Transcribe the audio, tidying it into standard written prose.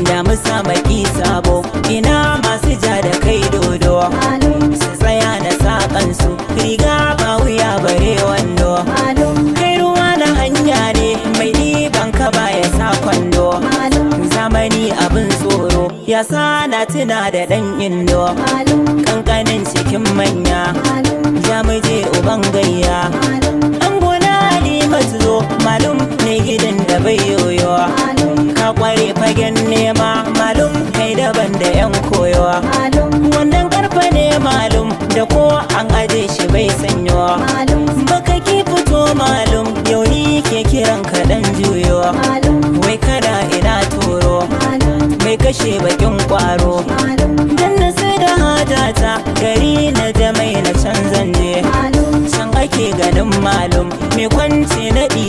Damusa baki sabo, ina masu ja da kai dodo. Su tsaya na saƙansu, riga ba wuya bare wando. Kai ruwa na hanya ne, mai ɗiban ka ba ya sa kwando. Zamani abin tsoro, ya sa na tuna da ɗan indo. Kankanin cikin manya, jamuje uban gayya. An gona Halimatu zo, malum ne gidan da bai yoyo. Ka kware fagen nema, malum kai daban da yan koyo. Wannan karfa ne malum, da ko an aje shi bai sanyo. Baka ki fito malum, yau ni ke kiran ka dan juyo. Wai kada ina toro, mai kashe bakin kwaro. Dan na sai da hajata, gari na jamai na can zanje. Can ake ganin malum, mai kwance naɗi.